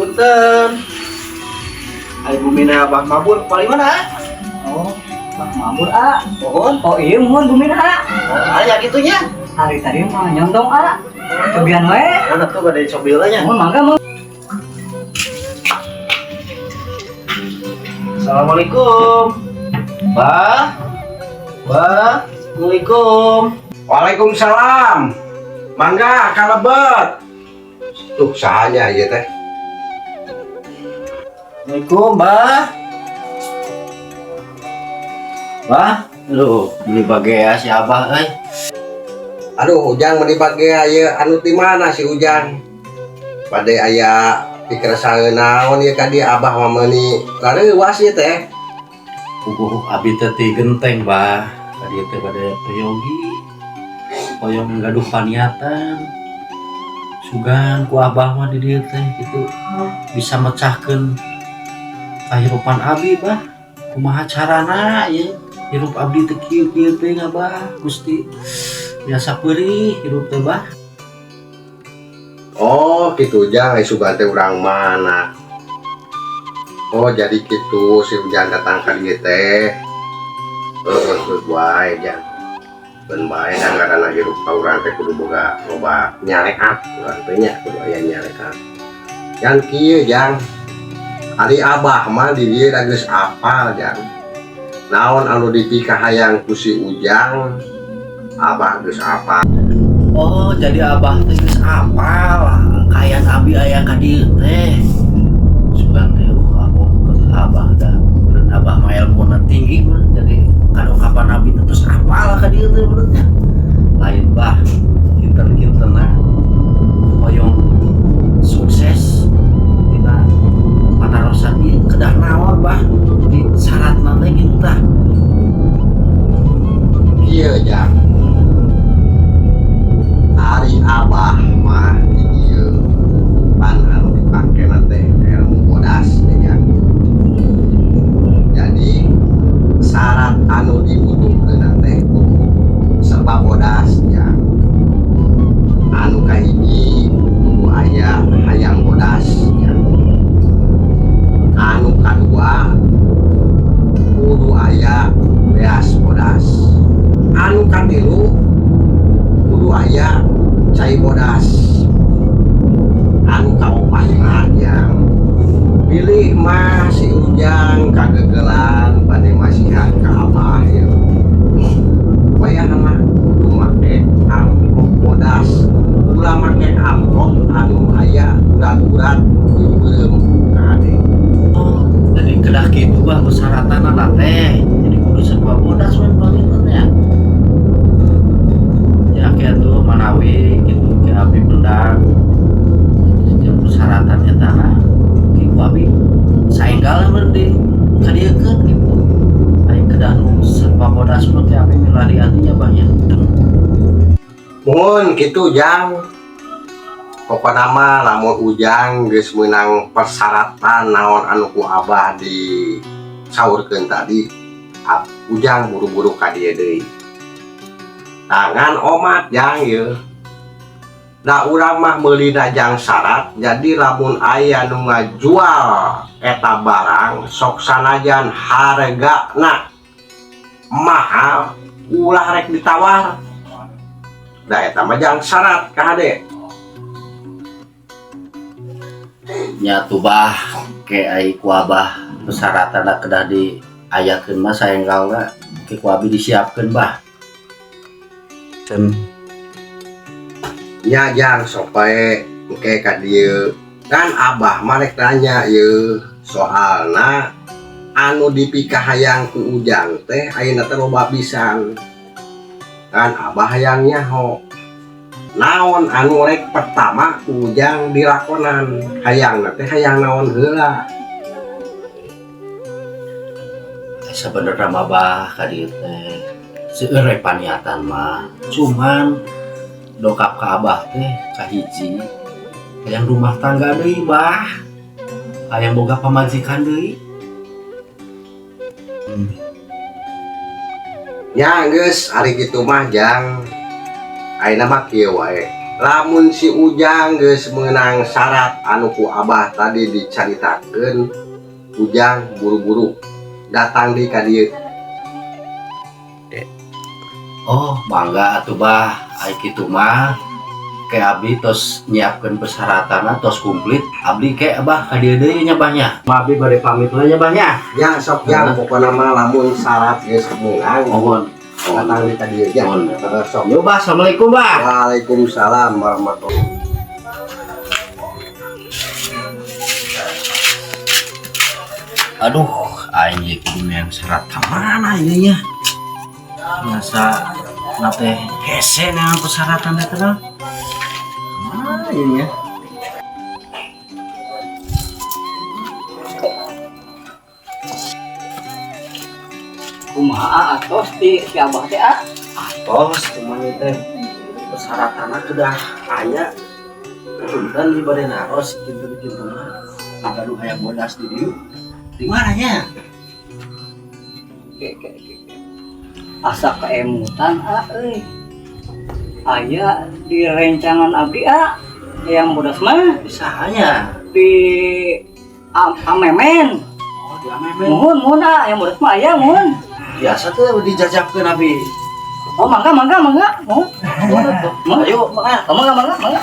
Punten. Ari bumina Abah Mabur paling mana? Oh, Bah Mabur ah. Mohon. Oh iya, mohon bumina ah. Oh, aya kitu nya. Hari tadi mah nyondong ah. Cobian we. Mana tuh bade cobil nya. Mohon mangga mau. Assalamualaikum. Bah. Bah. Assalamualaikum. Waalaikumsalam. Mangga kalebet. Tuh sahanya ieu teh. Assalamualaikum, Bah. Bah, lu beli bagea si Abah euy. Aduh, Ujang meni bagea ieu anu ti mana si Ujang? Bade aya pikeresaeun naon ieu ka dieu Abah mah meuni lareuwas ieu teh. Puguh abi teh ti genteng, Bah. Tadi teh bade peryogi. Hoyong gaduh paniatan. Sugan ku Abah mah di dieu teh gitu. Bisa mecahkeun kahirupan abi, Bah. Kumaha carana ieu? Hirup abdi teh kieu-kieu teh Abah, Gusti. Biasa peurih hirup teh, Bah. Oh, kitu Ujang, ai sugan teh urang mana? Oh, jadi kitu si Ujang datang ka dieu teh. Heeh, geus wae Jang. Keun bae da ngaranna hirup ka urang teh kudu boga loba nyareat urang teh nya kudu aya nyareat. Yang kieu Jang. Ari Abah mah di dieu da geus apal Jang. Naon anu dipikahayang ku si Ujang, Abah geus apal. Oh, jadi Abah teh geus apal kaayaan abi aya ka dieu teh. Sugan teh aku Abah da Abah mah ilmuna tinggi mah jadi kadongkapan abi teh terus apal ka dieu teh bener nya. Lain Bah, kinten-kintenna hoyong sukses dina panarosan ieu kedah naon Bah? Jadi syaratna teh kitu tah. Kieu Jang. Ari Abah mah di dieu pan anu dipakena teh ilmu bodas ya Jang. Jadi syarat anu dibutuhkeun teh serba bodas Jang. Anu kahiji kudu aya hayang bodas ya. Anu kadua kudu aya beas bodas. Anu katilu kudu aya cai bodas. Anu kaopat mah yang pilih mah si Ujang kagegelan bade masihan ka Abah ya. Wayahna kudu make amplop bodas. Ulah make amplop anu aya urat-urat beureum kade. Oh, jadi kedah kitu Bah persyaratanna teh. Jadi kudu serba bodas we panginten ya. Ya kieu manawi kitu ke abi pendak. Jeung persyaratan eta na ki ku abi saenggal mah di kadieukeun gitu. Aya kedah nu serba bodas mah ke abi milari nya Bah nya. Mohon kitu Jang. Pokona mah lamun Ujang geus meunang persyaratan naon anu ku Abah disaurkeun tadi, Ujang buru-buru ka dieu deui. Tangan omat Jang ieu. Da urang mah meulina jang syarat, jadi lamun aya nu ngajual eta barang sok sanajan hargana mahal ulah rek ditawar. Da eta mah jang syarat ka hade. Nya tuh Bah, ke ai ku Abah persyaratan kedah diayakeun mah saenggalna ke ku abi disiapkeun Bah. Nya Jang sok bae engke ka dieu. Kan Abah mah rek nanya ieu soalna anu dipikahayang ku Ujang teh ayeuna teh loba pisan. Kan Abah hayang nyaho. Naon anu rek pertama ku Ujang dilakonan, hayangna teh hayang naon heula. Sebenarnya mah Bah ka dieu teh seueur we paniatan mah, cuman dongkap ka Abah teh kahiji hayang rumah tangga deui Bah, hayang boga pamajikan deui. Nya geus ari kitu mah Jang. Ayeuna mah kieu wae. Lamun si Ujang geus meunang syarat anu ku Abah tadi dicaritakeun, Ujang buru-buru datang di ka dieu. Oh, mangga atuh, Bah. Ai kitu mah ke abdi tos nyiapkeun persyaratan, tos komplit. Abdi ke Abah ka dieu deui nya, Bah, nya. Ma abdi bade pamit heula nya, Bah, nya. Ya, sok Jang, pokona mah lamun syarat geus meunang, Mohon. datang di ka dieu ya. Mohon. Heeh, sok. Yo, Bah, assalamualaikum, Bah. Waalaikumsalam warahmatullahi. Aduh, aing ieu kudu yang syarat ka mana ieu nya? Biasa nate hese neangan persyaratan teh teh. Mana ieu nya? Kumaha A, atos ti si Abah teh, A? Atos, cuman ieu teh persyaratanna udah aya. Punten di bade naros kinten-kinten gaduh hayang bodas di dieu. Di mana nya? Oke. Asa keemutan, A, euy. Aya di rencangan abdi, A, yang bodas mah. Bisa nya. Di Amemen. Oh, di Amemen. Muhun, muhun, A, yang bodas mah aya, muhun. Biasa tuh dijajabkeun abi. Oh, mangga, mangga, mangga. Muhun. Ayo, mangga. Oh, mangga, mangga, mangga.